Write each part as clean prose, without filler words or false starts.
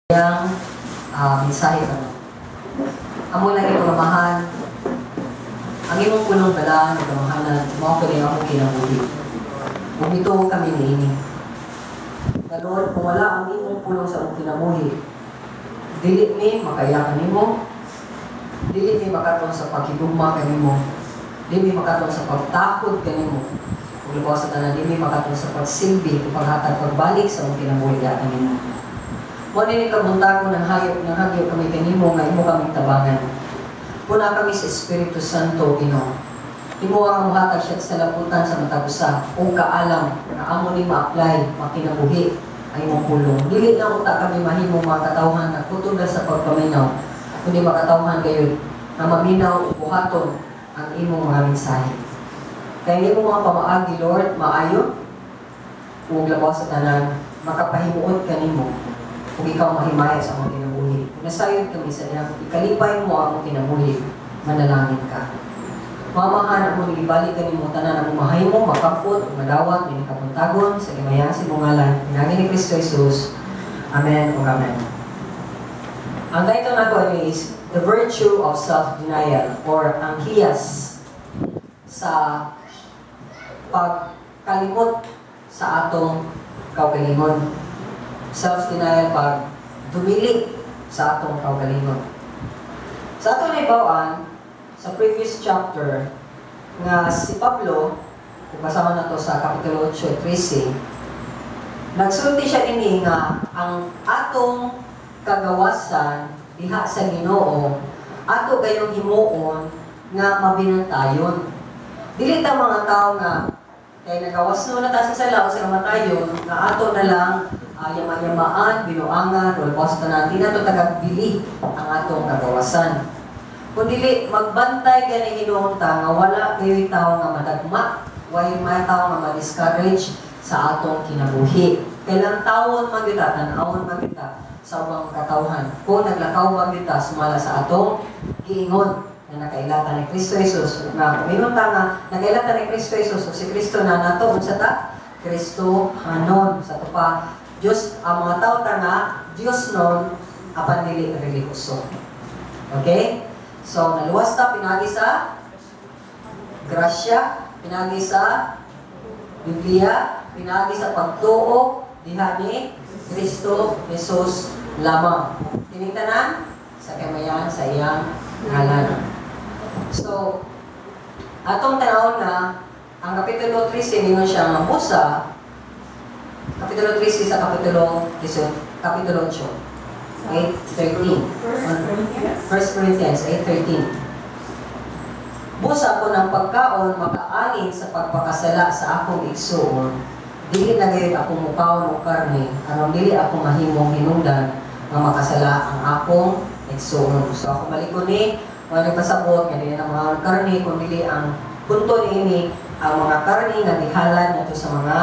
Yang mensahe kamo. Amo lang imong Amahan, ang imong pulong balaan ug kamahanan, mao kini ang among kinabuhi. Ug mituo kami niini. Nga Lord, kung wala ang imong pulong sa among kinabuhi, dili mi makaila kanimo, dili mi makatuon sa paghigugma kanimo, dili mi makatuon sa pagtakod kanimo, ug labaw sa tanan, dili mi makatuon sa pagsilbi o paghatag pagbalik sa among kinabuhi diha kanimo. Mao ni kabuntagon ng hayop ng hagyo kami kanimo nga imo kaming tabangan. Pun-a kami sa Espiritu Santo, Ginoo. Imo ang muhatag siya sa labutan sa matag usa o kaalam nga amo ni ma-apply, makinabuhi ang imong pulong. Dili lang unta kami mahimong mga katawhan nga kutob sa pagpaminaw, kundi makatawhan gayud nga maminaw ug buhaton ang imong mga mensahe. Kay imong mga pamaagi, Lord, maayo ug labaw sa tanan makapahimuot kanimo ug ikaw mahimaya sa among kinabuhi. Kung nasayod kami sa iyang ikalipay mo ang among kinabuhi, manalangin ka. Mamahan amo ibalik kanimo tanan among mahimo, makamfot ug madawat nining kabuntagon sa gimayan sa imong ngalan, pinaagi ni Kristo Jesus. Amen ug amen. Ang title nako is "The Virtue of Self-Denial" or ang hiyas sa pagkalimot sa atong kaugalingon. Self-denial, pag dumili sa atong kaugalingon. Sa atong nahibaw-an, sa previous chapter, nga si Pablo, kung kasama na to sa Kapitulo 8:13, nagsulti siya dinhi nga ang atong kagawasan diha sa Ginoo, ato gayong himuon nga mabinantayon. Dili ta mga tao nga kay nagawas no na ta sa sala o sa kamatayon, nga ato na lang yama-yamaan, binuangan, wala pa sa tanan, di na to tagagbili ang atong kagawasan. Kung dili, magbantay gani hinuon ta nga wala kayo'y tao nga madagma, way may tao nga ma-discourage sa atong kinabuhi. Kailang tawon man kita, tan-awon man kita sa ubang katawhan. Kung naglakaw man kita sumala sa atong giingon na nakailatan ni Kristo Jesus. Nga, kung ta nga nakailatan ni Kristo Jesus, o si Kristo na nato, unsa ta? Kristo hanon. Sa ato pa, Diyos, ang mga tao ta nga, Diyos nun, apan dili relihiyoso. Okay? So, naluwas ta, pinagi sa grasya, pinagi sa Biblia, pinagi sa pagtuo, diha ni Kristo Jesus lamang. Kining tanan, sa kamayan sa iyang ngalan. So, atong tanawon na, ang Kapitulo 13, ningon siya nga busa, Kapitulo 13 sa Kapitulo 18, Kapitulo 8, 8:13. 1 Corinthians 8:13. Busa ko ng pagkaon makaangin sa pagpakasala sa akong igsuon, dili na gayud ako mukaon og karne, aron dili ako mahimong hinungdan nga makasala ang akong igsuon. So ako malikon ni, wala pasabot nga dili na mga karne, kun dili ang punto niini ang mga karne nga gihalad nato sa mga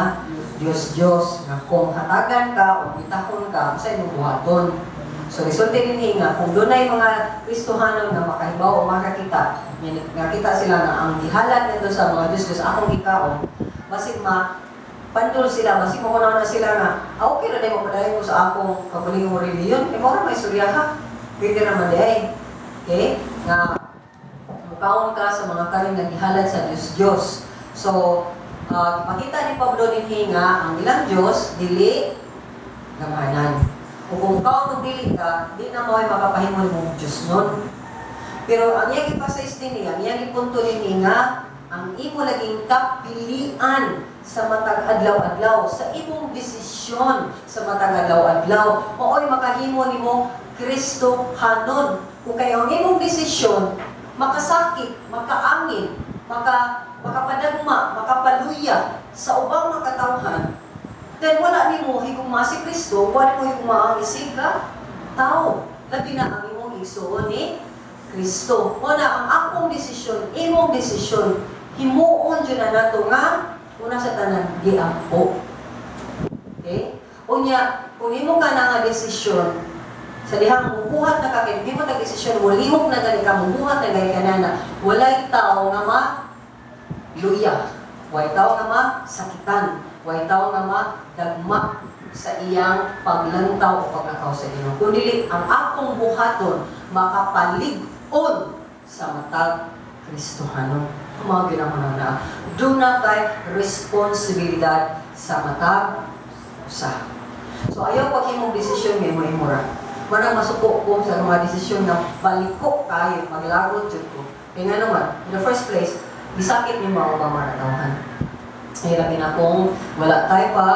Diyos-Diyos nga kung hatagan ka o bitahon ka, sa imong buhaton. So resulte dinhi nga kung dunay mga Kristohanon nga makahibaw o makakita, nga kita sila nga ang gihalad nito sa mga Diyos-Diyos akong gikaon, basig ma pandol sila, basig mo na sila nga, ah, okay na mo padayon mo sa akong kaugalingong relihiyon, kay mao ra may istorya ha. Pwede naman di ay. Okay? Nga mukaon ka sa mga karne nga gihalad sa Diyos-Diyos. So, makita ni Pablo dinhi nga ang ilang Diyos dili gamhanan. Kung kung kaon og dili ka, di na mo ay makapahimo mong Diyos nun. Pero ang iyang ipasais dinhi, ang iyang ipunto dinhi nga ang imo laging kapilian sa matag adlaw-adlaw, sa imong desisyon sa matag adlaw-adlaw, mao'y makahimo nimo Kristo hanon. Kung kay ang imong desisyon makasakit, makaangin, makapadagma, makapaluya sa ubang makatawhan, then wala nimo higugma si Kristo, wala nimo higugma ang isig ka tao. Labi na ang imong igsuon ni Kristo. Mao na ang akong desisyon, imong desisyon, himuon jud na nato nga una sa tanan giampo. Okay? Unya, kung imo ka na nga desisyon, sa dihang mubuhat na ka, kay mo tag desisyon, mulihok na gani ka, mubuhat na gani ka na, walay tao nga ma luya, walay tao nga ma sakitan, walay tao nga ma dagma. sa iyang paglantaw o paglakaw sa Ginoo. Kun dili ang akong buhaton makapalig-on sa matag Kristohanon. Mga ginahuna na, duna kay responsibilidad sa matag usa. So ayaw paghimong desisyon nga imo ra. Manang masuko ko sa mga desisyon na baliko kayo, maglagot jud ko. Kaya nga naman, in the first place, gisakit nimo ang ubang mga katawhan. Ay labi na kung wala tayo pa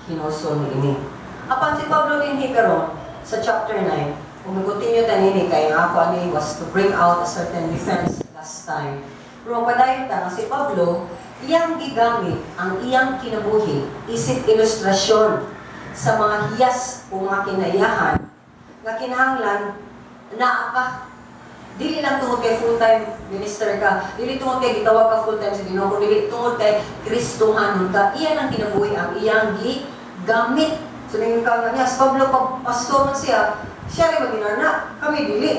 hinusol ni ini. Apan si Pablo dinhi karon sa chapter 9, kung mag-continue ta nini, kay ang ako ani was to bring out a certain defense last time. Pero padayon ta nga si Pablo, iyang gigamit ang iyang kinabuhi isip ilustrasyon sa mga hiyas o mga kinaiyahan nga kinahanglan naa ka. Dili lang tungod kay full-time minister ka, dili tungod kay gitawag ka full-time sa Ginoo, kundi dili tungod kay Kristohanon ka. Iyan ang kinabuhi ang iyang gigamit. So ningon ka nga niya, si Pablo pag pastor man siya, siya rin maginana, kami dili.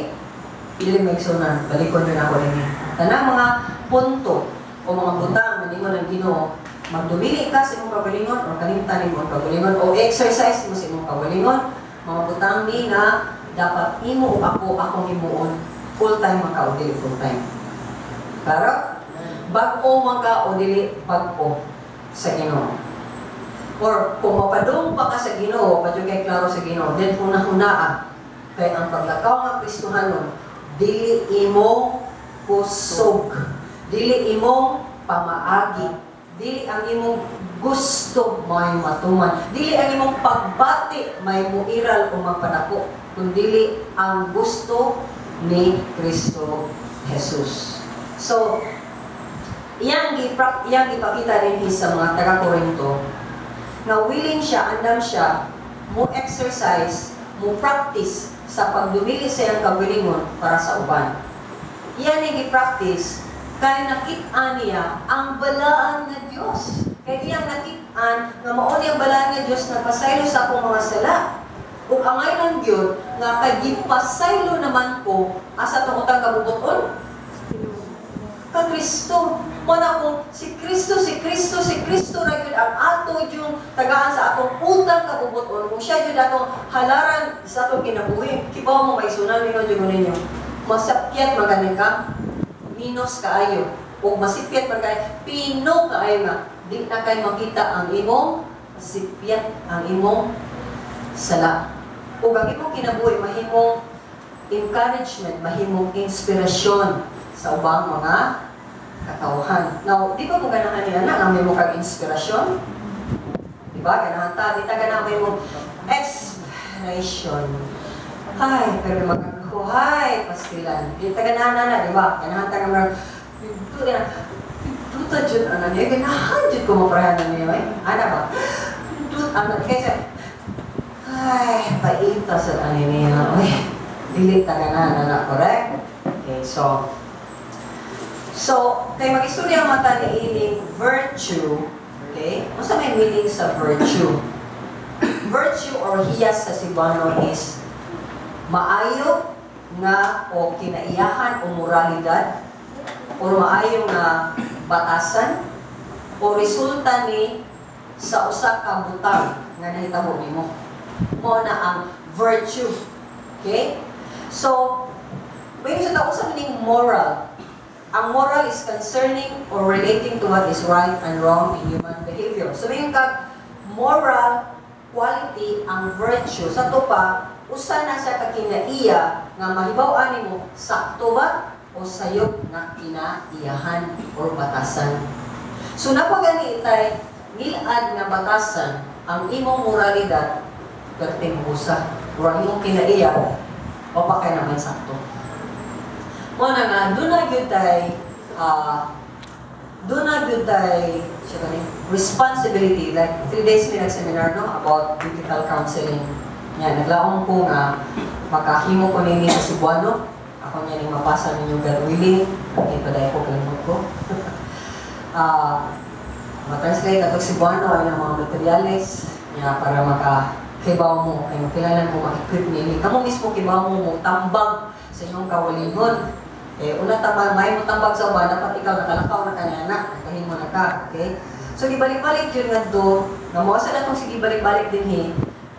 Dili maigsunan, balikon rin ako rin. Tanang mga punto o mga butang na ningon ang Ginoo, magdumili ka sa imong kagalingon o kalimtan nimo ang kagalingon o exercise mo sa imong kagalingon, mga butang ni nga dapat imo o ako akong himuon, full time man ka o dili full time. Klaro? Bag-o man ka o dili bag-o sa Ginoo. Or kung mapadung pa ka sa Ginoo, pa kay klaro sa Ginoo, then huna-hunaa kay ang paglakaw nga Kristohanon dili imo kusog, dili imong pamaagi, dili ang imong gusto may matuman, dili ang imong pagbati may muiral o magpadako, kundili ang gusto ni Kristo Jesus. So, iyang gipakita rin sa mga taga-Korinto nga willing siya, andam siya, mo exercise, mo practice sa pagdumili sa iyang kagalingon para sa uban. Iyan ang gi-practice kay nakit-an niya ang balaan nga Dios. Kay iyang nakit-an nga mao ni ang balaan nga Dios nagpasaylo sa akong mga sala. Ug angay lang gyud nga kay gipasaylo naman ko asa tong utang kabubuton ka Kristo. Mo na ko si Kristo, si Kristo, si Kristo ra gyud ang ato yung tagaan sa atong utang kabubuton. Kung siya gyud atong halaran sa atong kinabuhi, kibaw mo maisunan ninyo jud ninyo. Masapyat man ganin ka, minus kaayo. O masipyat man kay pino kaayo nga di na kay makita ang imong sipyat, ang imong sala. Ug ang imong kinabuhi mahimong encouragement, mahimong inspirasyon sa ubang mga katawhan. Now, di ba mo ganahan nila na nga may mo kag inspirasyon? Di ba? Ganahan ta. Di ta ganahan may mo expiration. Ay, pero magkakuhay, pastilan. Di ta ganahan na na, di ba? Ganahan ta nga mga, dito na, dito jud ano niya, ganahan jud ko maprahan na niya, eh. Ana ba? Dito, ano, kaysa, ay, paita sa ano niya, uy, dili ta ganahan na na, correct? Okay, so, kay mag-istorya ang mata ni ining virtue, okay? Unsa may meaning sa virtue? Virtue or hiyas sa Cebuano is maayo nga o kinaiyahan o moralidad or maayo nga batasan o resulta ni sa usa ka butang nga nahitabo nimo. Mao na ang virtue. Okay? So, may sa tao sa meaning moral. Ang moral is concerning or relating to what is right and wrong in human behavior. So, may kag moral quality ang virtue. Sa to pa, usa na siya ka kinaiya nga mahibaw-an nimo sakto ba o sayop nga kinaiyahan or batasan. So, napagani itay ngilad nga batasan ang imong moralidad perting usa or ang imong kinaiya o pa kay naman sakto. Mo na nga, doon na gyud tay, siya gani, responsibility. Like, 3 days mi nag-seminar, no, about biblical counseling. Yan, naglaong ko nga, makahimo ko nini sa Cebuano. Ako niya ning mapasa ninyo, God willing. Okay, paday ko, kalimot ko. Ma-translate ato Cebuano ay ng mga materyales niya para maka kibaw mo, ay makilalan mo, ma-equip nini. Kamo mismo kibaw mo, mo tambag sa inyong kawalingon. Eh, una tama, may mo tambag sa uban, dapat ikaw nakalakaw na kanya na, nakahimo na ka, okay? So, gibalik-balik yun nga do, Nga mo sa natong sige balik-balik dinhi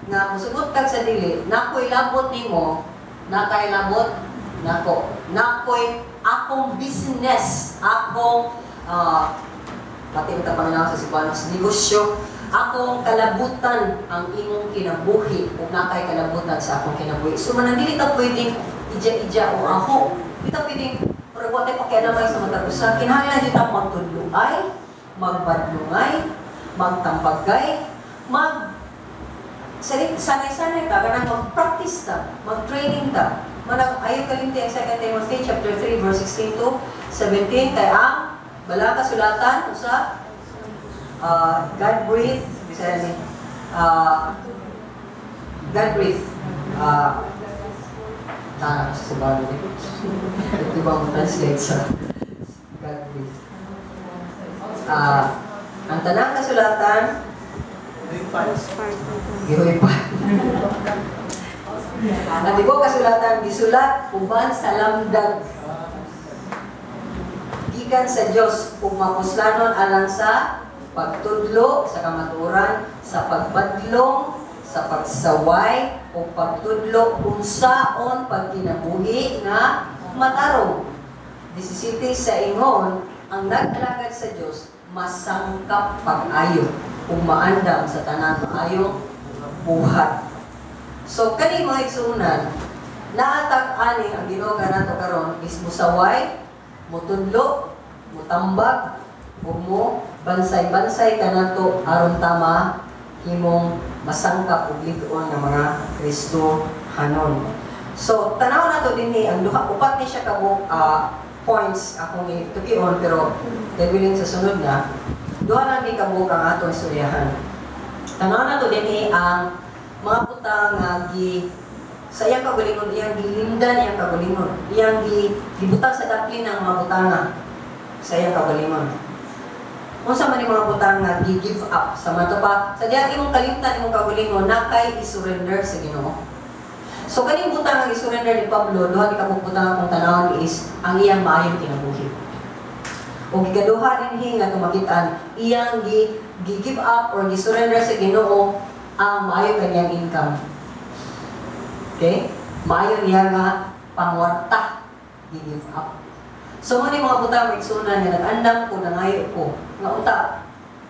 nga musugot kag sa dili, nakoy labot nimo, nakay labot nako. Nakoy akong business, akong pati ta pananaw sa Cebuanos, negosyo, akong kalabutan ang imong kinabuhi ug nakay kalabutan sa akong kinabuhi. So manang dili ta pwedeng ija-ija o ako. Di ta pwedeng pero wa tay pakialamay sa matag usa. Kinahanglan jud ta magtudloay, magbadlungay, magtambagay, mag sanay-sanay ta, kanang mag-practice ta, mag-training ta. Manang ayo kalimti ang 2 Timothy chapter 3 verse 16 to 17 kay ang balaang kasulatan usa God breathed, bisaya ni God breathed, tama sa Cebuano ni. Ito ba mo translate sa God breathed? Ang tanang kasulatan gihuy pa. Ang tibuok kasulatan gisulat uban sa lamdag gikan sa Dios ug mapuslanon alang sa pagtudlo sa kamatuoran, sa pagbadlong, sa pagsaway o pagtudlo unsaon pagkinabuhi nga matarong. 17 sa ingon ang nag-alagad sa Dios masangkap pag-ayo ug maandam sa tanan maayong buhat. So kani, mga igsuonan, naatag ani ang Ginoo nato karon is musaway, mutudlo, mutambag, ug mo bansay-bansay kanato aron tama himong masangkap ug lig-on nga mga Kristohanon. So tanaw nato dinhi ang duha, upat ni siya ka points akong itukion, pero God willing sa sunod na duha lang ni kabuok ang atong istoryahan. Tanaw nato dinhi ang mga butang nga gi sa iyang kagalingon, iyang gilimdan iyang kagalingon, iyang gibutang sa daplin ang mga butanga sa iyang kagalingon. Unsa man yung mga butang nga gi-give up sa mato pa sa diha imong kalimtan imong kagalingon na kay i-surrender sa Ginoo? So kaning butang nga i-surrender ni Pablo, duha ni kabuk butang akong tanawon is ang iyang maayong kinabuhi. O gikaduha dinhi nga tumakitaan iyang gi give up or gi-surrender sa Ginoo ang maayo kanyang income. Okay? Maayo niya nga pangwarta, gi-give up. So mo ni mga butang, igsuonan, nga nag-andam ko, nangayo ko nga unta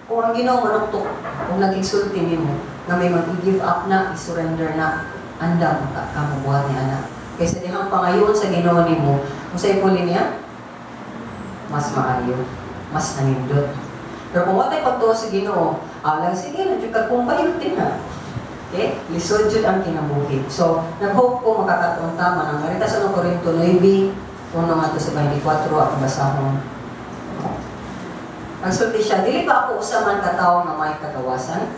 kung ang Ginoo manuktok kung nag-exulti nimo nga may mag-give up na, i-surrender na, andam ka ka mobuhat ni ana. Kaysa dihang pangayoon sa Ginoo nimo, kung sa ipuli niya, mas maayo, mas nanindot. Pero kung watay pagtuo sa Ginoo, alang sige na jud kag kumbayot din na. Okay? Lisod jud ang kinabuhi. So, nag-hope ko makakatuon tama ng Marita sa Corinto 9, 1 ngadto sa 24, akong basahon. Ang sulti siya, "Dili ba ako usa man ka tawo nga may kagawasan?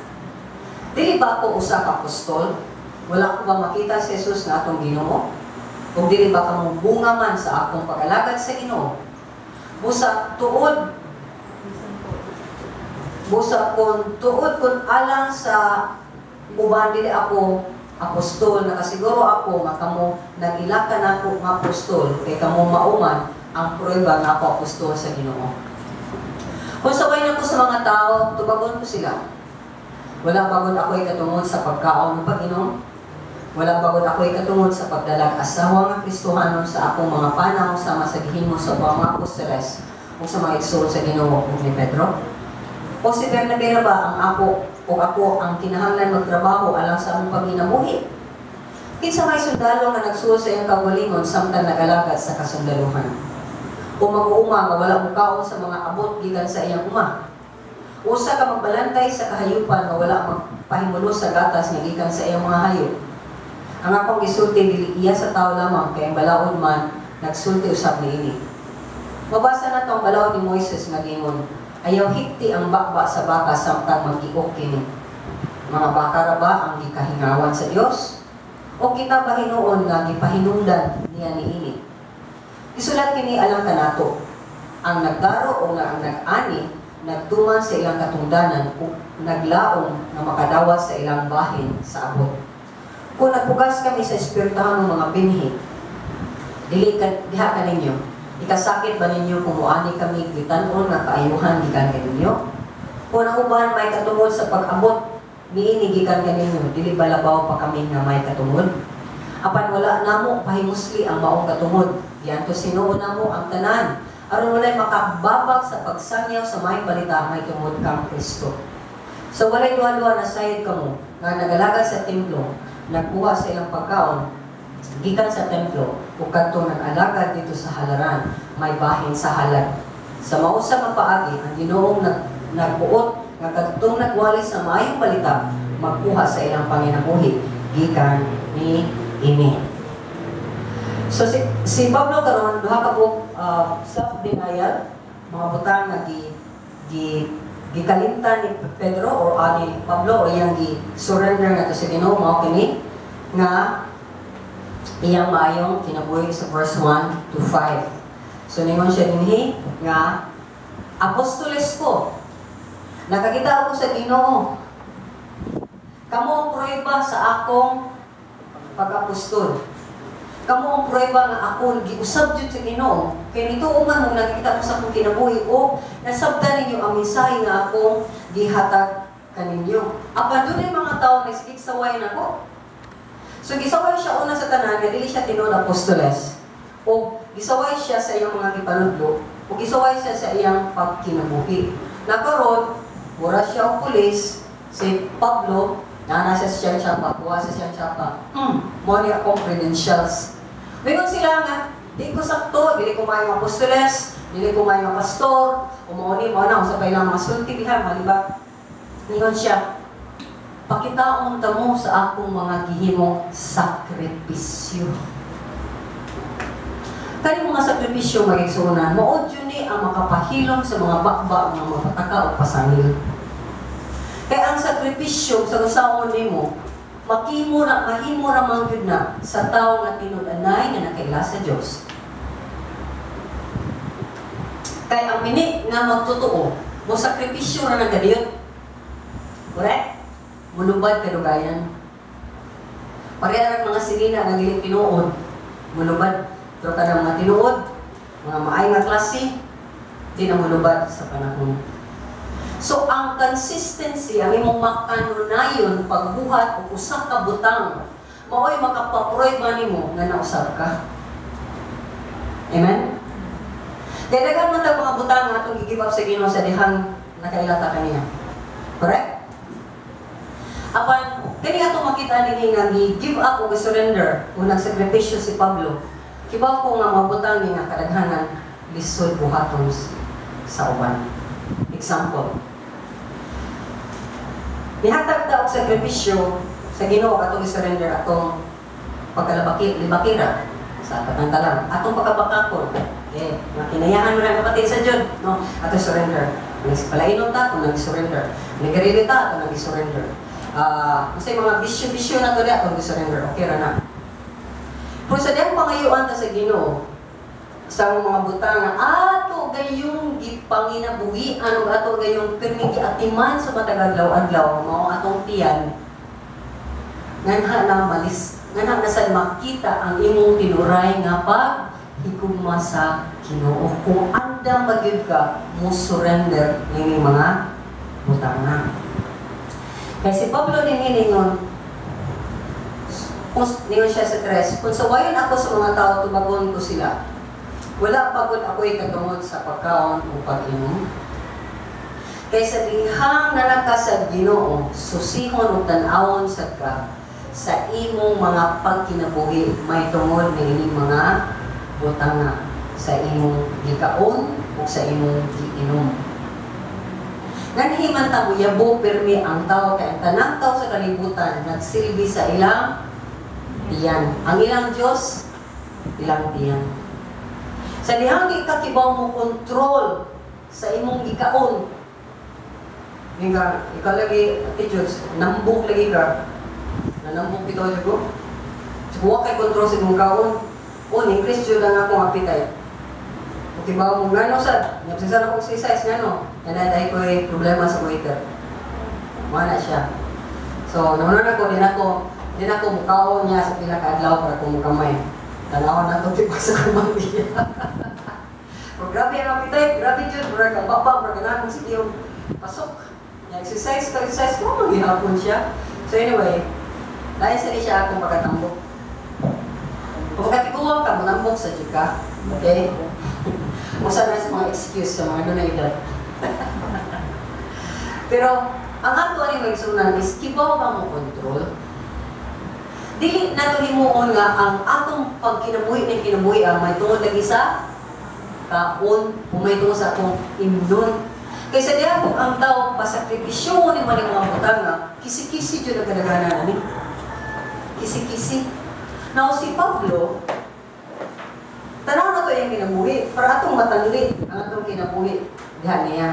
Dili ba ako usa ka apostol? Wala ko ba makita si Jesus nga atong Ginoo? Ug dili ba kamo bunga man sa akong pag-alagad sa Ginoo? Busa kung tuod kun alang sa uban dili ako apostol, nakasiguro ako nga kamo nag-ilaka nako nga apostol, kay kamo mauman ang pruweba nga ako apostol sa Ginoo. Kung saway na ko sa mga tao, tubagon ko sila. Wala bagod ako'y katungod sa pagkaon ug pag-inom? Wala bagod ako'y katungod sa pagdalag asawa nga Kristohanon sa akong mga panaw sama sa gihimo sa mga apostoles ug sa mga igsoon sa Ginoo ug ni Pedro? O si Bernabe ra ba ang ako o ako ang kinahanglan magtrabaho alang sa among pagkinabuhi? Kinsa may sundalo nga nagsuol sa iyang kaugalingon samtang nagalagad sa kasundaluhan? O mag-uuma nga wala mukaon sa mga abot gikan sa iyang uma? Usa ka magbalantay sa kahayupan nga wala magpahimulos sa gatas nga gikan sa iyang mga hayop? Ang akong gisulti dili iya sa tao lamang, kay ang balaod man nagsulti usab niini. Mabasa na ang balaod ni Moises nga gingon, 'Ayaw hikti ang baba sa baka samtang magiok kini.' Mga baka ra ba ang gikahingawan sa Dios? O kita ba hinuon nga gipahinungdan niya niini? Isulat kini alang kanato. Ang nagdaro o nga ang nag-ani nagtuman sa ilang katungdanan ug naglaom nga makadawat sa ilang bahin sa abot. Kung nagpugas kami sa espirituhanong mga binhi, dili ka, diha kaninyo, ikasakit ba ninyo kung muani kami gitan-on nga kaayuhan gikan kaninyo? Kung ang uban may katungod sa pag-abot niini gikan kaninyo, dili ba labaw pa kami nga may katungod? Apan wala namo pahimusli ang maong katungod. Giantos hinuon namo ang tanan aron walay makababag sa pagsangyaw sa maayong balita may tungod kang Kristo. So walay duha-duha na sayod kamo nga nagalagad sa templo, nagkuha sa ilang pagkaon gikan sa templo ug kadtong nag-alagad didto sa halaran may bahin sa halad. Sa mao sa nga paagi ang Ginoong nagbuot nga kadtong nagwali sa maayong balita magkuha sa ilang panginabuhi gikan ni ini. So si Pablo karon duha ka buok self-denial, mga butang nga gi, gi gikalimtan ni Pedro or ni Pablo o iyang gi surrender nga sa Ginoo, mao kini nga iyang maayong kinabuhi sa verse 1 to 5. So ningon siya dinhi nga apostoles ko. Nakakita ako sa Ginoo. Kamo ang prueba sa akong pag-apostol. Kamo ang prueba nga ako giusab jud sa Ginoo. Kay nituo man mo nakita ko sa akong kinabuhi o nasabtan ninyo ang mensahe nga akong gihatag kaninyo. Apan dunay mga tawo nagsigig saway nako. So gisaway siya una sa tanan nga dili siya tinuod apostoles. O gisaway siya sa iyang mga gipanudlo o gisaway siya sa iyang pagkinabuhi. Nakaron, mura siya og pulis, si Pablo, naa na siya siyang tsapa, kuha sa siyang tsapa. Mo ni akong credentials. Mingon sila nga, di ko sakto, dili ko maayong apostoles, dili ko maayong pastor, o mao ni, mao na, sa pa ilang mga sulti diha, maliba. Mingon siya, "Pakitaon ta mo sa akong mga gihimong sakripisyo." Kani mga sakripisyo, mga igsuonan, mao jud ni ang makapahilom sa mga bakba, mga pataka o pasangil. Kay ang sakripisyo sa usaon nimo, makimo ra, mahimo ra man gyud na sa tawo nga tinud-anay nga nakaila sa Dios. Kay ang mini nga magtotoo, mo sakripisyo ra nang kadiyot. Correct? Mulubad kadugayan. Pareha ra mga sinina nga dili tinuod, mulubad. Pero kanang mga tinuod, mga maay nga klase, di na mulubad sa panahon. So ang consistency, ang imong makanunayon pagbuhat og usa ka butang, mao'y makapaprueba nimo nga nausab ka. Amen? Kaya daghan man tag mga butang nga atong gi-give up sa Ginoo sa dihang nakaila ta kaniya. Correct? Apan kani atong makita dinhi nga gi-give up o gi-surrender o nagsakripisyo si Pablo. Kibaw ko nga mga butang ni nga kadaghanan lisod buhaton sa uban. Example. Nihatag ta og sakripisyo sa Ginoo atong i-surrender atong pagkalabaki libakira sa katantalan, atong pagkabakakon. Okay, nga kinayahan mo na kapatid sa Diyon, no? Atong surrender. Palainom ta kung nag-surrender. Nagarilyo ta kung nag-surrender. Unsay mga bisyo-bisyo na to di atong surrender. Okay ra na. Pero sa diyang pangayuan ta sa Ginoo sa mga butang nga ato gayong gipanginabuhian ug ato gayong pirming giatiman sa matag adlaw-adlaw, mao atong tiyan, nganha na malis, nganha na sad makita ang imong tinuray nga paghigugma sa Ginoo kung andam magyud ka mo surrender nining mga butanga. Kay si Pablo dinhi ningon, kung ningon siya sa tres, "Kung sawayon ako sa mga tao, tubagon ko sila. Wala pagod ako'y katungod sa pagkaon o pag-inom." Kay sa dihang nanaka sa Ginoo, susihon ug tan-awon sad ka sa imong mga pagkinabuhi may tungod niining mga butanga sa imong gikaon ug sa imong giinom. Nganhi man ta muyabo pirmi ang tao? Kay ang tanang tao sa kalibutan nagsilbi sa ilang tiyan. Ang ilang Diyos, ilang tiyan. Sa dihang di ka kibaw mo kontrol sa imong gikaon, ika, ikaw lagi, Ate Jules, nambok lagi ka. Nanambok bitaw siya ko. So, wa kay kontrol sa imong kaon. O, increase jud ang akong appetite. Okay ba mo ngano sad? Nagsisan ako exercise ngano. Nanay ko problema sa waiter. Mana siya. So, nauna na ko, din ako mukaon niya sa pila ka adlaw para kung mukamay. Tanawon na to di pa sa kamay niya. Pero grabe ang appetite, grabe jud, murag ang baba, murag ganahan sige yung pasok. Exercise ko, exercise ko, maghihapon siya. So anyway, lain sa ni siya akong pagkatambok. Kung pagkatiguang ka, manambok sa ka. Okay? Usa na sa mga excuse sa mga dunay edad. Pero, ang ato ani, mga igsuonan, is kibaw ka mo control. Dili nato himuon nga ang atong pagkinabuhi ng kinabuhi ang may tungod lagi sa kaon o may tungod sa akong imnon. Kaysa diha kung ang tao pasakripisyo ni man mga butang nga kisi-kisi jud ang kadaghanan ani. Kisi-kisi. Now si Pablo, tanaw na to iyang kinabuhi para atong matanli ang atong kinabuhi diha niya.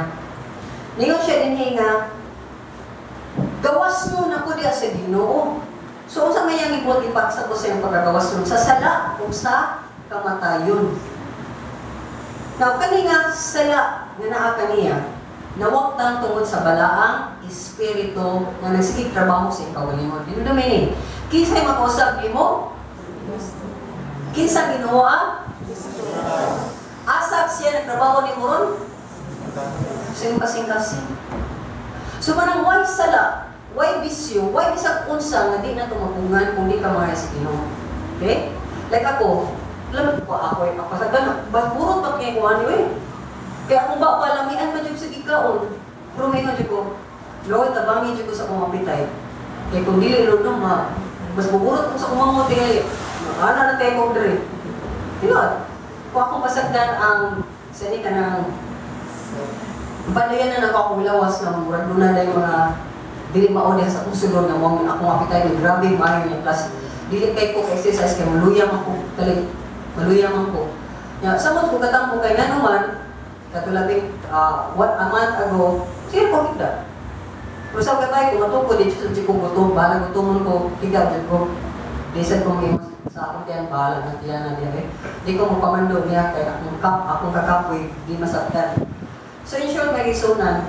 Ningon siya dinhi nga gawas no nako diha sa Ginoo. So unsa may iyang ibuhat ipaksa ko sa iyang pagkagawas nun sa sala ug sa kamatayon. Now kani nga sala nga naa kaniya nawaktan tungod sa balaang espiritu nga nagsigig trabaho sa iyang kaugalingon. Dinudumi ni, kinsay makausab nimo? Kinsa Ginoo? Asa siya nagtrabaho nimo ron? Sa iyong kasing-kasing. So manang why sala, why bisyo, why bisag unsa nga di na tumapungan kung di ka mahal sa Ginoo? Okay? Like ako, alam ko ako ay kapasagdan, bas burot pa kay ko ano eh. Kaya kung ba palamian pa jud sa gikaon, pero may jud ko, "Lord, tabangi jud ko sa akong appetite." Kay kung dili, Lord, no, ma, mas buburot ko sa akong mga tingali. Ana na tayo kong diri. Tinuod. Kung akong pasagdan ang sa ni kanang panuyan na nako akong lawas nga murag duna na yung mga dili mao diha sa akong sulod nga mo akong appetite grabe maayo niya, plus dili kay ko exercise kay maluyang ako kali, maluyang ako nya. Samot ko katampo kay ngano man katulad what a month ago sige ko higda, pero sa katay ko matuko di jud ko gutom, bahala gutomon ko, higa jud ko, di sad ko mo sa akong tiyan, bahala na tiyan na diya eh. Di ko mo pamando niya kay akong kakapoy di masabtan. So in short, mga igsuonan,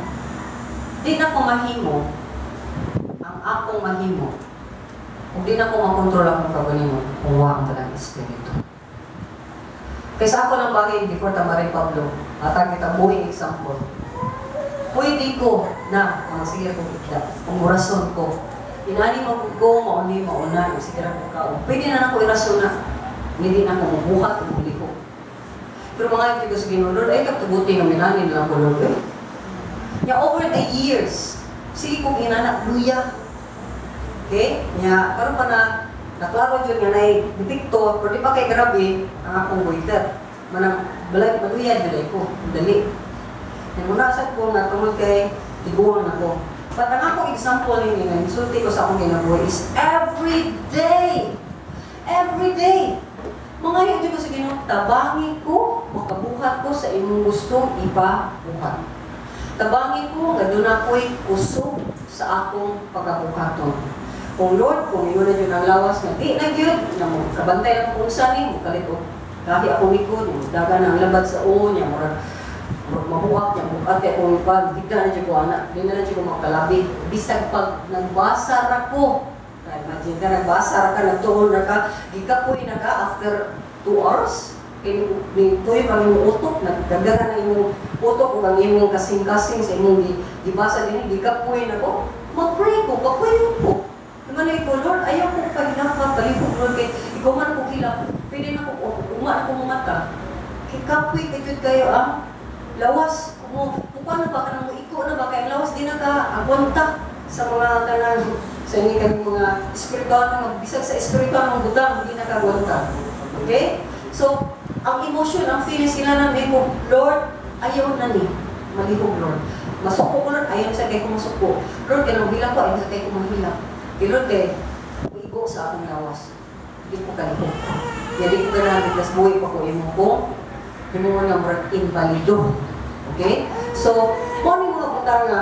di na ko mahimo ang akong mahimo ug di na ko makontrol akong kaugalingon kung wa ang Balaang Espiritu. Kaysa ako lang bahin before tamarin Pablo, atag kita buhing example. Pwede ko na mga sige kong ikla, kung orason ko. Inani mo ko, mauni, mauna, yung sige ra ko kaon. Pwede na nako irason na. Hindi na ako mabuhat o muliko. Pero mga hindi ko sa Ginoo, "Lord, ay katuguti nga minani na lang ko, Lord." Eh. Ya over the years, sige kong inana, luya. Okay? Nya, karon pa na, naklaro jud nga nay depekto, pero di pa kay grabe ang akong goiter. Manang balay maluya dili ko, dali. Nya muna sad ko nga tungod kay tiguang nako. But ang akong example nini nga insulti ko sa akong kinabuhi is every day. Every day. Mga yun ko sa Ginoo, tabangi ko, makabuhat ko sa imong gustong ipabuhat. Tabangi ko nga doon ako'y kusog sa akong pagkabuhaton. Kung Lord, kung ingon na jud ang lawas nga di na gyud, nga mo kabantay lang kung unsa ni, mo kalit og gahi akong likod, mo daga na ang labad sa uo niya, murag murag mahuak niya, bukat kay akong pag higda na jud ko ana, di na lang jud ko makalabi. Bisag pag nagbasa ra ko, imagine ka, nagbasa ra ka, nagtuon ra ka, gikapoy na ka after 2 hours, kay ni tuyo ang imong utok, nagdagdagan ang imong utok ug ang imong kasing-kasing sa imong gibasa dinhi, gikapoy na ko, mag-pray ko, kapoy ko. Naman ko, "Lord, ayaw ko pahilaka, palihog, Lord, kay ikaw man ko hilak, pwede na ko, uma na ko mata." Kay kapoy kay jud kayo ang lawas, mo, kukuha na ba ka na mo, iko na ba, kay ang lawas di na ka agwanta sa mga kanang sa ini kami mga espiritual nga bisag sa espiritual ng butang hindi na kagwanta. Okay? So, ang emotion, ang feelings sila na ko, "Lord, ayaw na ni. Malihog, Lord. Masuko ko, Lord, ayaw sa kay ko masuko. Lord, kay nang ko, ayaw sa kay ko mahilak. Kay Lord, kay igo sa akong lawas. Hindi ko kalihog. Kaya di ko ganahan because buhi pa ko imo ko. Imo nga murag invalido." Okay? So, kung ano mga butang nga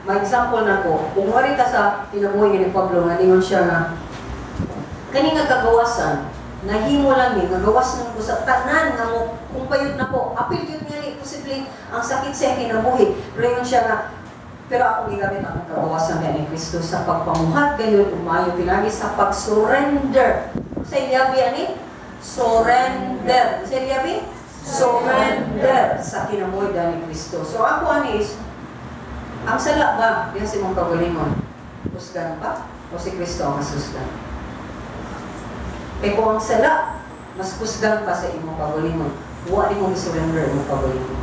may example na ko, kung wari ka sa kinabuhi ni Pablo, nga ningon siya nga, kani nga kagawasan, nahimo lang ni, nga gawas nang ko sa tanan nga mo, kung payod na ko, apil yun nga ni, posible ang sakit sa iyang kinabuhi. Pero ingon siya nga, pero akong gigamit ang kagawasan ni Kristo sa pagpamuhat gayon, umayo pinagi sa pag-surrender. Sa iyabi ani? Surrender. Sa iyabi? Surrender sa kinabuhi ni Kristo. So ako ani is, Ang sala ba, diha sa imong kaugalingon, husgan pa? O si Kristo ang mas husgan? Kaya kung ang sala, mas husgan pa sa imong kaugalingon, wa nimo surrender imong kaugalingon.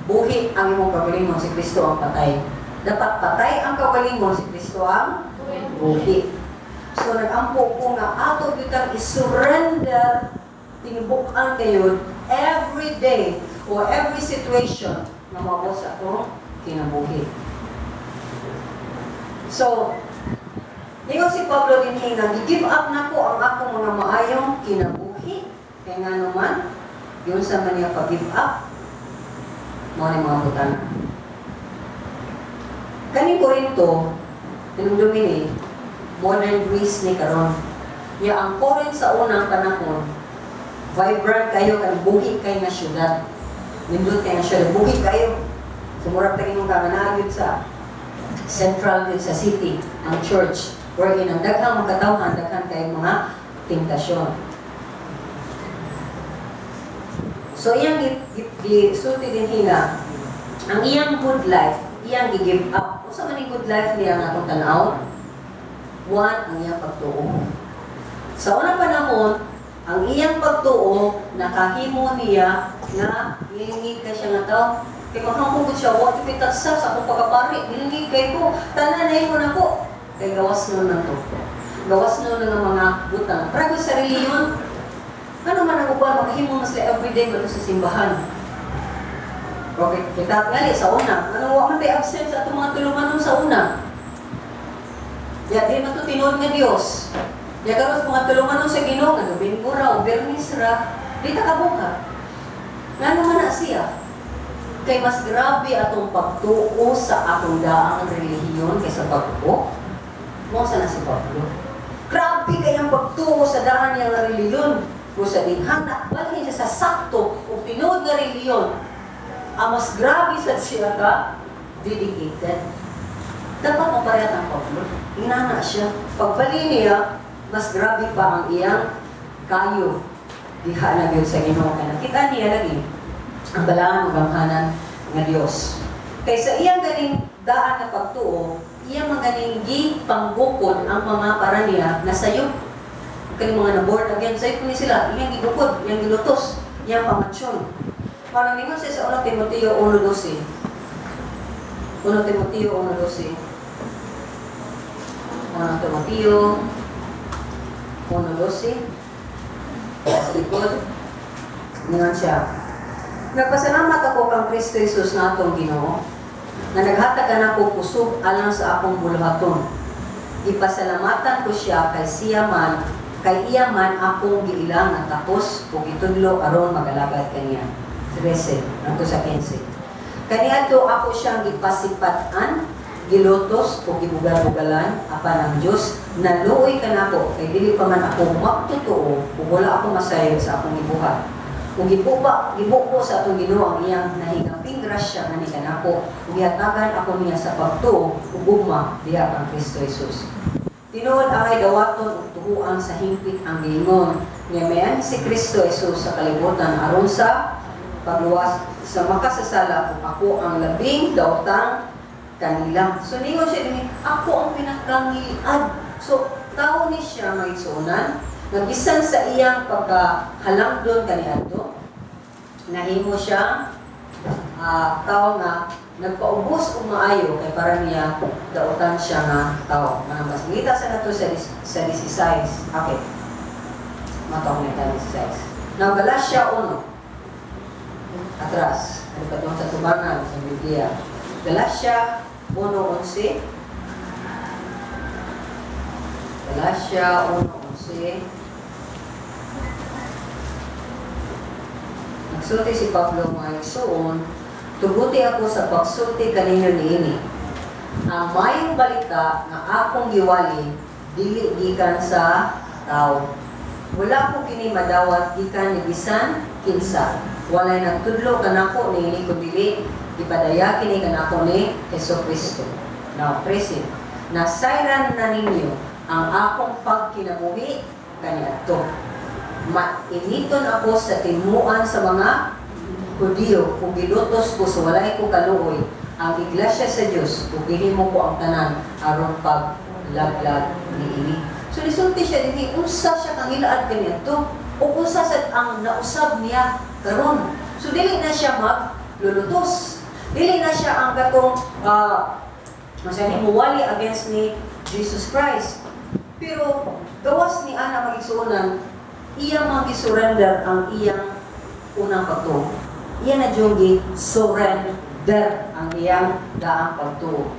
Buhi ang imong kaugalingon, si Kristo ang patay. Dapat patay ang kaugalingon, si Kristo ang buhi. So nag-ampo ko nga ato gyud kang i-surrender tinibukan kayo every day or every situation nga moabot sa atong kinabuhi. So, ningon si Pablo dinhi nga gi-give up na ko ang akong mga maayong kinabuhi. Kay nga naman, yun sa man niya pag-give up, mao ni mga butana. Kaning Corinto, tinumdumi ni, modern Greece ni karon. Ya ang Corinth sa unang panahon, vibrant kayo, kan buhi kay nga syudad. Nindot kay nga syudad, buhi kayo. Sumurag ta ingon ka nga naa gyud sa central gyud sa city, ang church, wherein ang daghang mga katawhan, daghan kay mga tentasyon. So iyang gisulti din hina, ang iyang good life, iyang gi-give up. Unsa man ning good life niya nga atong tan-awon? One, ang iyang pagtuo. Sa unang panahon, ang iyang pagtuo, nakahimo niya nga nilingig ka siya nga tao. Kay makampong ko siya, wa ti sa akong pagkapari, nilingig kay ko, tanan na mo nako. Kay gawas nun na to. Gawas nun na nga mga butang. Pero sa reliyon, ano man ang uban, makahimo mas sila everyday man sa simbahan. Okay, kita ngali sa una, ano wa man tay absent sa atong mga tulumanon sa una. Ya di man to tinuod nga Dios. Ya karon mga tulumanon sa Ginoo nga Domingo ra o Biyernes ra, di ta kabuhat. Ngano man na siya? Kay mas grabe atong pagtuo sa atong daang relihiyon kaysa pagtuo. Mo sa na si Pablo. Grabe kay ang pagtuo sa daan niya nga relihiyon. Kung sa dinhana, balhin siya sa sakto o tinuod nga relihiyon. Ang mas grabe sa siya ka, dedicated. Dapat mo parehas ang Pablo. Inana siya. Pagbali niya, mas grabe pa ang iyang kayo. Diha na gyud sa Ginoo. Kaya nakita niya lagi ang balaan ug gamhanan nga Dios. Kay sa iyang ganing daan na pagtuo, iyang mga ganing gipanggukod ang mga para niya na sayop. Kani mga na born again, sayop ni sila, iyang gigukod, iyang gilutos, iyang pamatsyon. Parang ningon siya sa 1 Timoteo 1:12. 1 Timoteo 1:12. 1 Timoteo 1:12. Sa likod, ningon siya, nagpasalamat ako kang Kristo Jesus na atong Ginoo, na naghatag kanako kusog alang sa akong buluhaton. Ipasalamatan ko siya kay siya man, kay iya man akong giilang nga takos ug gitudlo aron magalagad kaniya. 13, ngadto sa 15. Kaniadto ako siyang gipasipat-an, gilutos o gibugal-bugalan apan ang Dios naluoy kanako kay dili pa man ako magtotoo ug wala ako masayod sa akong gibuhat. Ug gibubo sa atong Ginoo ang iyang nahingaping grasya ngani kanako ug gihatagan ako niya sa pagtuo ug gugma diha kang Kristo Jesus. Tinuod angay dawaton ug tuhuan sa hingpit ang giingon nga mayan si Kristo Jesus sa kalibutan aron sa pagluwas sa makasasala ug ako ang labing daotang kanila. So ningon siya dinhi, ako ang pinakangilad. So tao ni siya may suonan nga bisan sa iyang pagkahalangdon kaniadto, nahimo siya tao nga nagpaubos og maayo kay para niya daotan siya nga tao. Mga mas ngita sa nato sa 16. Okay. Matong ni 16. Now Galatia 1. Atras. Ano pa doon sa tubangan sa Biblia? Galatia 1:11. Galatia 1:11. Nagsulti si Pablo mga igsuon, tuguti ako sa pagsulti kaninyo niini. Ang mayong balita nga akong giwali dili gikan sa tao. Wala ko kini madawat gikan ni bisan kinsa. Walay nagtudlo kanako niini kundi ipadaya kini kanako ni Hesukristo. Now, 13. Nasayran na ninyo ang akong pagkinabuhi kaniadto. Mainiton ako sa timuan sa mga Hudiyo ug gilutos ko sa walay ko kaluoy ang iglesia sa Dios ug gihimo ko ang tanan aron paglaglag niini. So nisulti siya dinhi unsa siya kangilaad kaniadto ug unsa sad ang nausab niya karon. So dili na siya maglulutos. Dili na siya ang katong uh, ni muwali against ni Jesus Christ. Pero gawas ni ana, mga igsuonan, iyang mga gisurrender ang iyang unang pagtuo. Iya na jung gi-surrender ang iyang daang pagtuo.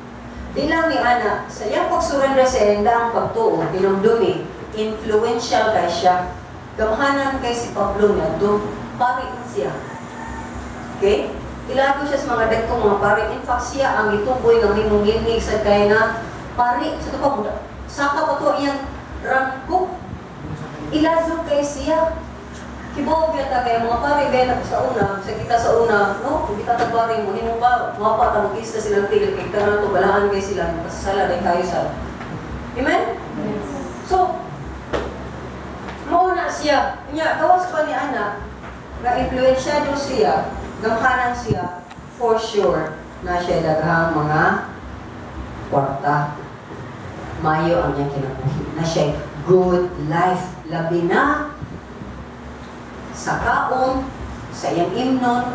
Di lang ni ana, sa iyang pag-surrender sa iyang daang pagtuo, hinumdumi, influential kay siya. Gamhanan kay si Pablo niya, pari man siya. Okay? Ilado siya sa mga dagkong mga pari. In fact, siya ang gituboy nga mimong ngilngig sa kay nga pari. Sa ito pa, saka pa to iyang rangko. Ilado kay siya. Kibaw gyud kay mga pari gaya na sa una, sa kita sa una, no? Kung kita ta pari mo himo pa, wapa ta mo silang tigil kay tanan to balaan kay sila, kasala din kayo sa. Amen? Yes. So, mao na siya. Nya, gawas pa ni ana, nga influensyado siya, gamhanan siya, for sure na siya daghang mga kwarta. Mayo ang iyang kinabuhi. Na siya good life. Labi na sa kaon, sa iyang imnon,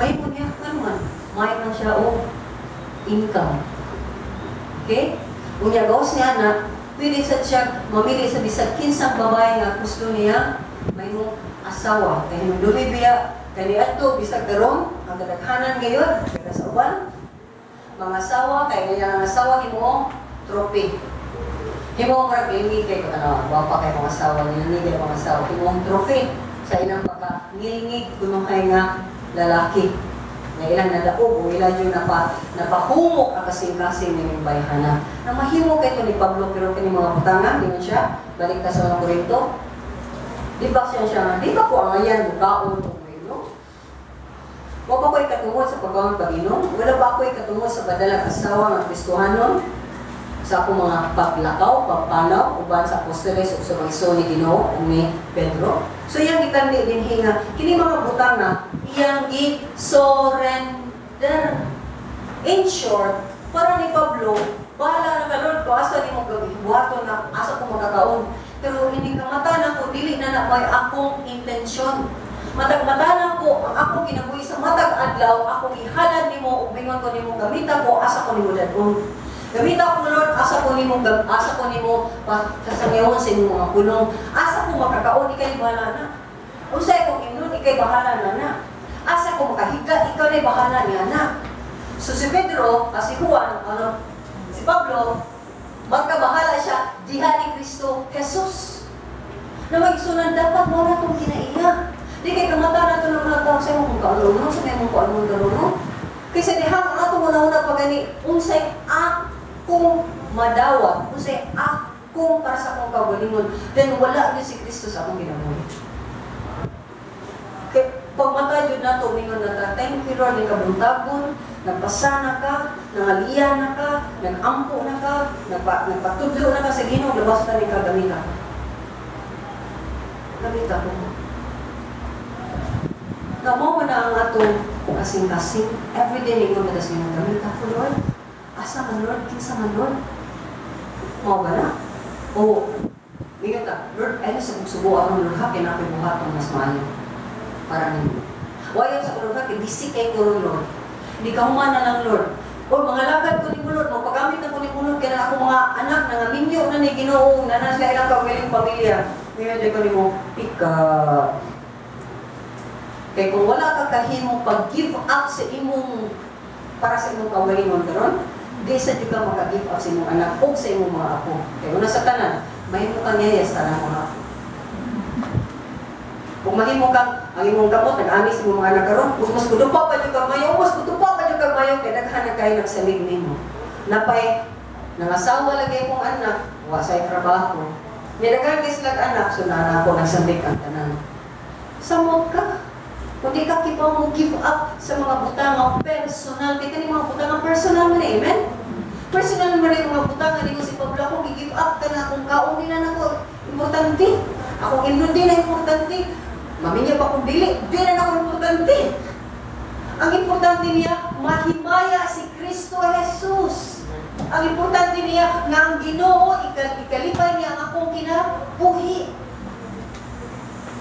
may mo niya, ano man, may man siya o income. Okay? Unya, gawas niya na, pwede sa siya mamili sa bisag kinsang babae nga gusto niya, may mo asawa. Kaya nung lumibiya, kani adto bisag karon ang kadaghanan ngayon, pero sa uban, mga asawa, kay ganyan ang asawa, himo trophy. Himo murag ngilngig kay ko tanawa, gwapa kay mga asawa, ngilngig kay mga asawa, himo trophy sa ilang pagka ngilngig kunuhay nga lalaki na ilang nadaog o ilang yung napahumok ang kasing-kasing ng bayhana. Na mahimo kay ito ni Pablo, pero kini mga butangan, di man siya, balik ta sa mga Korinto. Di ba siya siya, di ba ko ang ayan, mukaon o mayro? Wa ba ko'y katungod sa pagkaon pag-inom? Wala ba ako'y katungod sa badalag asawa nga Kristohanon? Sa akong mga paglakaw, pagpanaw, uban sa apostoles ug sa mga igsoon ni Ginoo ug ni Pedro. So iyang gitandi dinhi nga kini mga butang na iyang gi-surrender. In short, para ni Pablo, bahala na ka, Lord, kung asa nimo buhaton na asa ko makakaon. Pero hindi ka mata na ko, dili na na may akong intensyon. Matag mata na ko, ang akong kinabuhi sa matag adlaw, akong ihalad nimo ug bingon ko nimo, gamita ko, asa ko nimo dadon. Gamita ko, Lord, asa ko nimo pasasangyawan sa imong mga pulong. Asa ko makakaon, ikay bahala na. Unsay akong imnon, ikay bahala na na. Asa ko makahiga, ikaw na bahala niya na. So si Pedro, si Juan, ano, si Pablo, magkabahala siya diha ni Kristo Jesus. Na magsunan dapat mo na itong kinaiya. Di kay kamata na ito ng mga tao sa imong kauno, sa imong kauno kauno. Kaysa diha ang atong una-una pa gani, unsay akong madawat, unsay akong para sa akong kaugalingon, then wala gyud si Kristo sa akong kinabuhi. Kay pagmata jud nato, mingon na ta, "Thank you, Lord, kabuntagon, nagpasa na ka, nangaliya na ka, nagampo na ka, nagpatudlo na ka sa Ginoo, labas na ni ka, gamita ko. Gamita ko." Na mao na ang atong kasing-kasing, everyday ningon na sa Ginoo, "Gamita ko, Lord. Asa man, Lord, kinsa man, Lord?" Mao ba na? O, mingon ta, "Lord, ay sa subo akong, Lord, ha, kaya nakoy buhaton mas maayo para nimo. Wayon sa Lord, ha, kay busy kay ko, Lord. Hindi ka human na lang, Lord. O mga lagad ko nimo, Lord, magpagamit na ko nimo, Lord, kaya na ako mga anak na nga minyo na ni Ginoo, na na sila ilang kaugalingong pamilya. Mingon ko nimo, pika. Kay kung wala ka kahimo pag-give up sa imong para sa imong kaugalingon karon, di sa di ka maka-give up sa imong anak o sa imong mga apo. Kay una sa tanan, mahimo kang yaya sa tanang mga apo. Kung mahimo kang ang imong kamot nag-ani sa imong mga anak karon, mas kudupa pa jud kag mayo, mas kudupa pa jud kag mayo kay daghan na kayo nagsalig nimo. Napay nangasawa lagi akong anak, wa say trabaho. May daghan kay sila anak, so nana ako nagsandig ang tanan. Samot ka. Kung di ka kibaw mo give up sa mga butang nga personal, kay kani mga butang nga personal man eh, amen? Personal man rin mga butang nga si Pablo, ako gi-give up ka na akong kaon din na nako importante. Akong imnon din na importante. Maminya pa kung dili, di na nako importante. Ang importante niya, mahimaya si Kristo Jesus. Ang importante niya, nga ang Ginoo, ikalipay niya ang akong kinabuhi.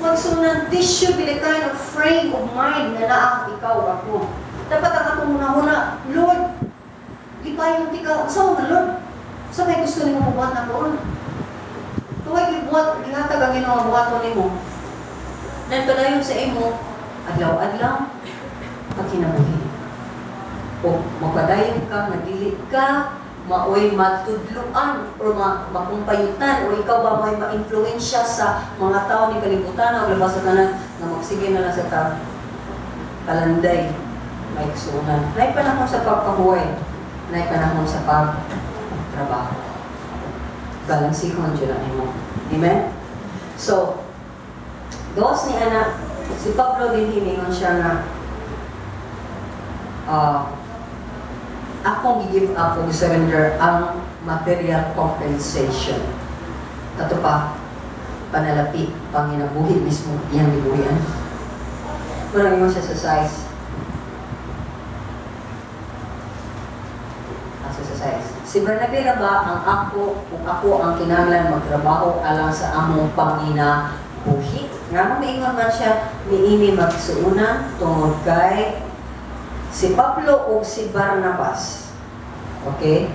Magsunan, this should be the kind of frame of mind na naa ikaw ako. Dapat ang atong hunahuna, "Lord, lipayon tika, sa nga Lord, sa may gusto nimo buhat na roon." Kung ay gibuhat, gihatag ang Ginoo buhaton nimo. Nan padayon sa imo, adlaw-adlaw, pagkinabuhi. O magpadayon ka nga dili ka maoy matudluan o makumpayutan o ikaw ba may ma-influensya sa mga tao ni kalibutan o labas sa tanan nga magsige na lang sa ta kalanday may igsuonan. Nay panahon sa pagpahuway, nay panahon sa pagtrabaho. Balansihon dyan ang imo. Amen? So, gawas ni ana, si Pablo din hiningon siya nga akong gi-give up o surrender ang material compensation. Kato pa, panalapi, panginabuhi mismo, iyang gibuhian. Murang ingon siya sa size. Asa sa size. Si Bernabe ra ba ang ako, kung ako ang kinahanglan magtrabaho alang sa among panginabuhi? Nga mo miingon man siya, niini magsuunan tungod kay si Pablo ug si Barnabas. Okay?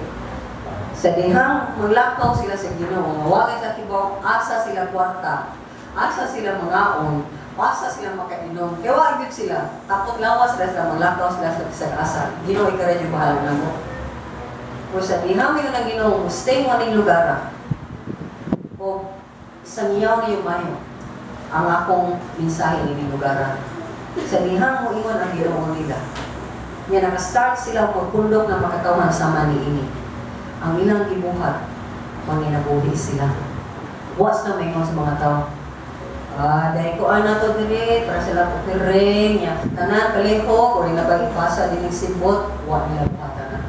Sa dihang maglakaw sila sa Ginoo, nga wa sa kibaw asa sila kwarta, asa sila mangaon, asa sila makainom. Kaya wa gyud sila, takot lawas sila sa maglakaw sila sa bisag asa. Ginoo, ikaw ra yung bahala namo. O sa dihang yun ang Ginoo, stay mo aning lugar. O sa niyaw niyo mayo ang akong mensahe ining lugar. Sa dihang mo ingon ang Ginoo nila. Nya naka-start sila magpundok ng makatawhan sama niini. Ang ilang gibuhat, manginabuhi sila. Was na maingon sa mga tao. Ah, dahil ko ana to diri para sila offering nya. Tanan palihog o nila ba ipasa dinhi simbot, wa nila buhatan na.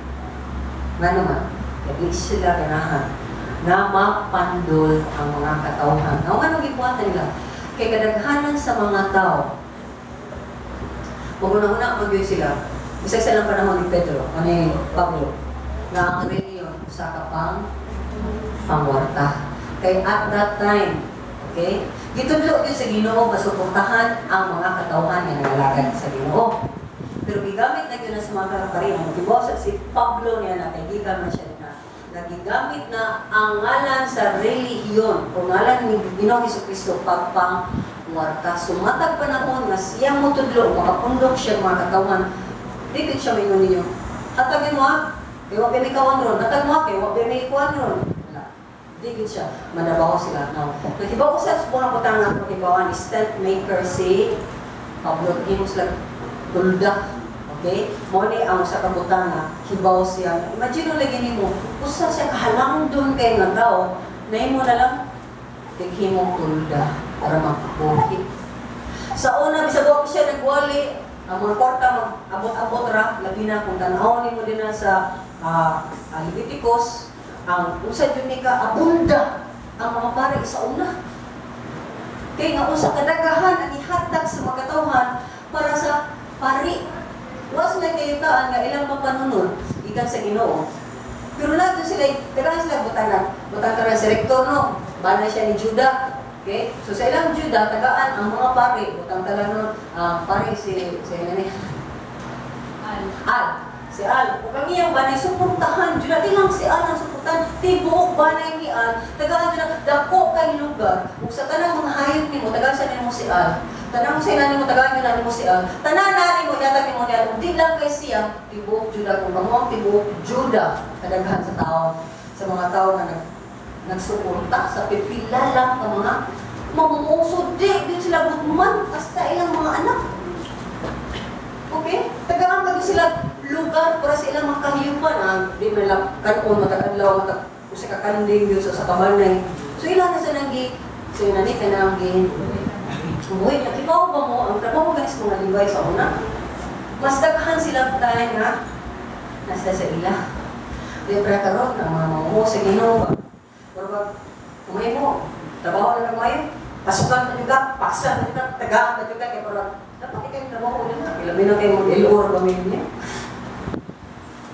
Nga naman, kaya di sila ganahan nga mapandol ang mga katawhan. Nga anong gibuhatan nila? Kay kadaghanan sa mga tao, maguna-una magyud sila. Bisag sa ilang panahon ni Pedro, o ni Pablo, nga ang reliyon usa ka pangwarta. Kay at that time, okay, gitudlo gyud sa Ginoo nga suportahan ang mga katawhan nga nangalagad sa Ginoo. Pero gigamit na gyud na sa mga kaparian, gibaw si Pablo niya na kay gikan man siya na nagigamit na ang ngalan sa relihiyon o ngalan ni Ginoong Hesukristo pagpangwarta. Sumatag panahon nga siya motudlo, makapundok siya mga katawhan, di gud siya maingon ninyo. Hatagin mo ha, kay wa may kawan ron. Hatag mo ha, kay wa may kuwan ron. Wala. Di gud siya. Manabaho sila. Now, nakibaw ko sa mga butang nga hibawan is tent maker si Pablo. Himo sila tulda. Okay? Mo ni ang usa ka butang nga hibaw siya. Imagine lagi nimo, usa siya kahalangdon kay nga tao, nahimo na lang tighimong tulda para makabuhi. Sa una, bisag wa siya nagwali, ang mga kwarta mag-abot-abot ra, labi na kung tan-awon nimo din na sa Leviticus, ang usa jud ni ka abunda ang mga pari sa una. Kay nga usa kadaghahan ang ihatag sa mga katawhan para sa pari. Was na kayutaan nga ilang mapanunod gikan sa Ginoo. Pero nato sila, daghan sila butang butang karon si rektor no, bana siya ni Judah. Okay? So sa ilang Judah, tagaan ang mga pari, butang tala nun, pari si si ano ni Al. Al. Si Al. Ug ang iyang banay suportahan, Judah di lang si Al ang suportahan, tibuok banay ni Al. Tagaan Judah dako kay lugar. Ug sa tanang mga hayop nimo, tagaan sa nimo si Al. Tanan mo sa ina nimo, tagaan yun nimo si Al. Tanan na nimo, yatag nimo niya. Ug di lang kay siya, tibuok Judah kung kamo ang tibuok Judah kadaghan sa tao, sa mga tao nga nagsuporta sa pipila lang ka mga mamumuso, di din sila gutman hasta ilang mga anak. Okay? Tagaan pa sila lugar para sa ilang mga kahiyupan. Di man lang kanon, matag adlaw, matag usa ka kanding yun sa kabanay. So ilan na sa nanggi, so yun na ni kanang gi. Uy, nakibaw ba mo ang trabaho ganis mga Levi sa una? Mas daghan sila tayo nga nasa sa ila. Di pra karon ang mga mamumuo sa Ginoo. Pero pag kumay mo, trabaho na nagmayo, pasukan na juga, paksa na juga, tagaan na juga, kaya parang Dapat ikay trabaho nila. Ilabi na kayo mag-LO or pamilya.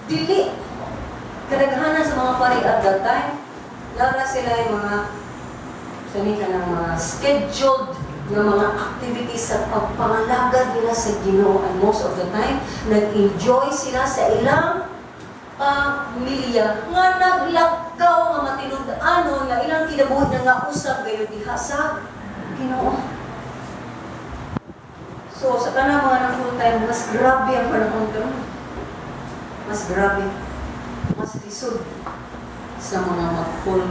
Dili. Kadaghanan sa mga pari at that time, lara sila yung mga sani ka ng mga scheduled na mga activities sa pagpangalagad nila sa Ginoo, and most of the time nag-enjoy sila sa ilang pamilya nga naglakaw nga matinud-anon nga ilang kinabuhi na nga usab gayud diha sa Ginoo. So sa kanang mga nang full time, mas grabe ang panahon karon. Mas grabe. Mas lisod sa mga mag full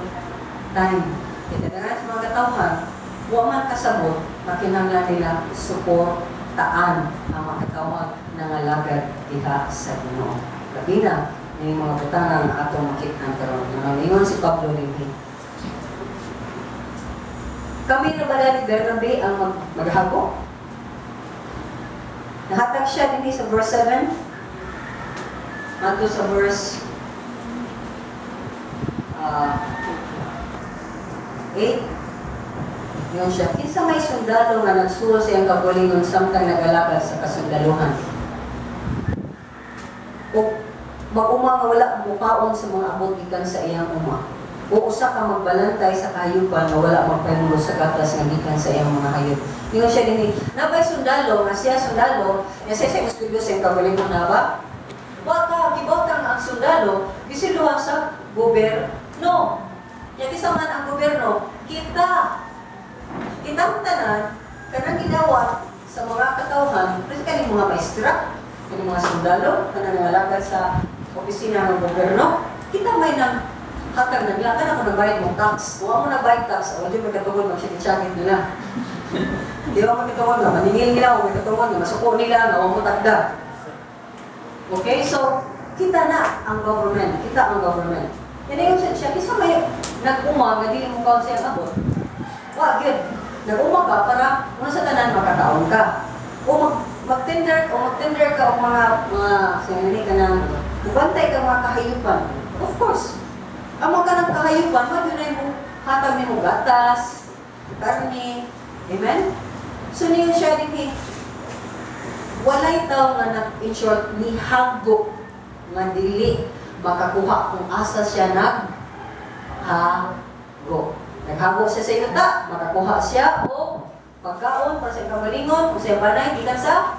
time. Kaya kadaghanan sa mga katawhan, wa man kasabot na kinahanglan nila suportaan ang mga katawhan nangalagad diha sa Ginoo. Labi na ning mga butang nga atong makit-an karon. Nangingon si Pablo dinhi. Kami na ba ni Bernabe ang maghago? Nahatag siya dinhi sa verse 7 ngadto sa verse 8. Yun siya. Kinsa may sundalo nga nagsuol sa iyang kaugalingon samtang nagalagad sa kasundaluhan? O mag-uma nga wala mukaon sa mga abot gikan sa iyang uma? O usa ka magbalantay sa kahayupan nga wala magpahimulos sa gatas nga gikan sa iyang mga hayop? Ingon siya dinhi, nabay sundalo nga siya sundalo, nga siya siya gustudyo sa iyang kaugalingon na ba? Wa ka gibotang ang sundalo gisilduhan sa gobyerno. Nya kinsa man ang gobyerno? Kita. Kitang tanan kanang gidawat sa mga katawhan, kasi kaning mga maestra, kaning mga sundalo, kanang nangalagad sa opisina ng gobyerno, kita may nang hatag na nila, kana ko nagbayad mo tax. Wa mo nagbayad tax, o di may katungod magsyakit-syakit nila. Di ba may katungod nga maningil nila, o may katungod nga masuko nila, nga wa mo tagda. Okay, so kita na ang government, kita ang government. Yan yung siya, siya, kinsa may nag-uma nga dili mo kaon sa iyang abot? Wa gyud. Nag-uma ka para una sa tanan makakaon ka. O mag-tender ka og mga sinani ka nang mubantay ka mga kahayupan. Of course. Ang mga kanang kahayupan, mo gyud mo hatag nimo gatas, karne. Amen? So niyo siya dinhi, walay tao nga nag, in short, nihago nga dili makakuha kung asa siya naghago. Naghago siya sa yuta, makakuha siya og pagkaon para sa kaugalingon, kung siya banay, gikan sa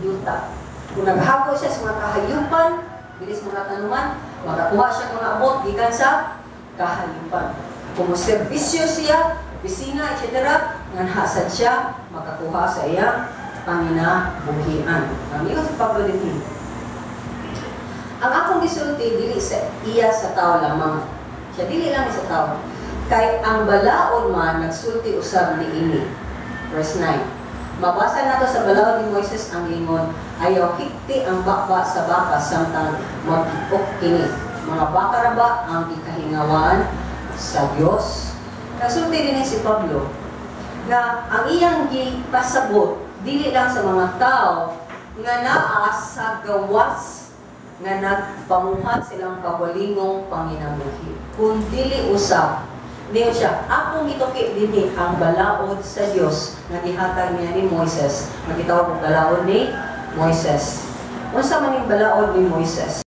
yuta. Kung naghago siya sa mga kahayupan, bilis mga tanuman, makakuha siya mga abot gikan sa kahayupan. Kung serbisyo siya, opisina, etc., nganhasad siya, makakuha sa iyang panginabuhian. Ang ingon si Pablo dinhi, ang akong gisulti dili sa iya sa tao lamang. Siya dili lang sa tao. Kay ang balaod man nagsulti usab niini. Verse 9. Mabasa nato sa balaod ni Moises ang ingon, "Ayaw hikti ang baba sa baka samtang mag-ok kini." Mga baka ra ba ang gikahingawan sa Dios? Nagsulti din si Pablo na ang iyang gipasabot dili lang sa mga tao nga naa sa gawas nga nagpamuhat silang kaugalingong panginabuhi, kundili usab. Niyo siya, akong gituki dinhi ang balaod sa Dios nga gihatag niya ni Moises. Nga gitawag og balaod ni Moises. Unsa man ning balaod ni Moises?